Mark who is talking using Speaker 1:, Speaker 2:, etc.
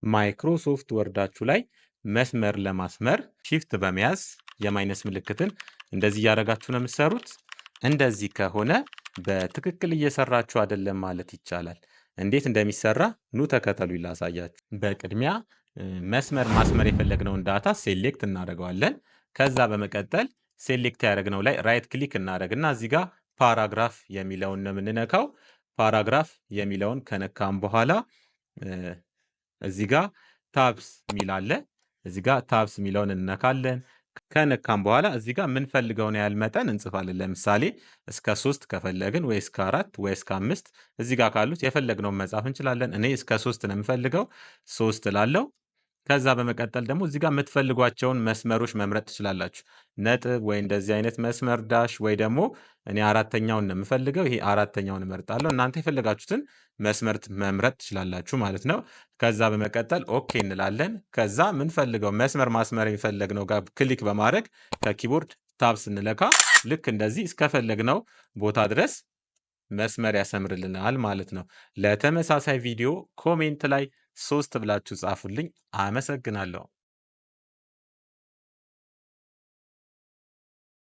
Speaker 1: Microsoft Word ኣችሁ ላይ መስመር ለማስመር shift በመያዝ የ minus ምልክትን እንደዚህ እያደረጋችሁ ነው የምትሰሩት። እንደዚህ ከሆነ በትክክል እየሰራችሁ አይደለም ማለት ይቻላል። እንዴት እንደሚሰራ ኑ ተከተሉ ላሳያችሁ። በቅድሚያ መስመር ማስመር የፈለግነውን data select እናደርገዋለን። ከዛ በመቀጠል select ያደረግነው ላይ right click እናደርግና እዚህ ጋር paragraph የሚለውን ነው የምንነካው። Paragraph የሚለውን ከነካም በኋላ እዚህ ጋር tabs የሚል አለ። እዚህ ጋር tabs የሚለውን እንነካለን። ከነካም በኋላ እዚህ ጋር የምንፈልገውን ያህል መጠን እንጽፋለን። ለምሳሌ እስከ 3 ከፈለግን ወይ እስከ 4 ወይ እስከ 5 እዚህ ጋር ካሉት የፈለግነውን መጻፍ እንችላለን። እኔ እስከ 3 ነው የምፈልገው፣ 3 እላለሁ። ከዛ በመቀጠል ደግሞ እዚህ ጋር የምትፈልጓቸውን መስመሮች መምረጥ ትችላላችሁ። ነጥብ ወይ እንደዚህ አይነት መስመር dash ወይ ደግሞ እኔ አራተኛውን ነው የምፈልገው፣ ይሄ አራተኛውን እመርጣለሁ። እናንተ የፈለጋችሁትን መስመር መምረጥ ትችላላችሁ ማለት ነው። ከዛ በመቀጠል okay እንላለን። ከዛ የምንፈልገው መስመር ማስመር የፈለግነው ጋር click በማድረግ ከ keyboard tab ስንነካ ልክ እንደዚህ እስከፈለግነው ቦታ ድረስ መስመር ያሰምርልናል ማለት ነው። ለተመሳሳይ ቪዲዮ comment ላይ 3 ብላችሁ ጻፉልኝ። አመሰግናለሁ።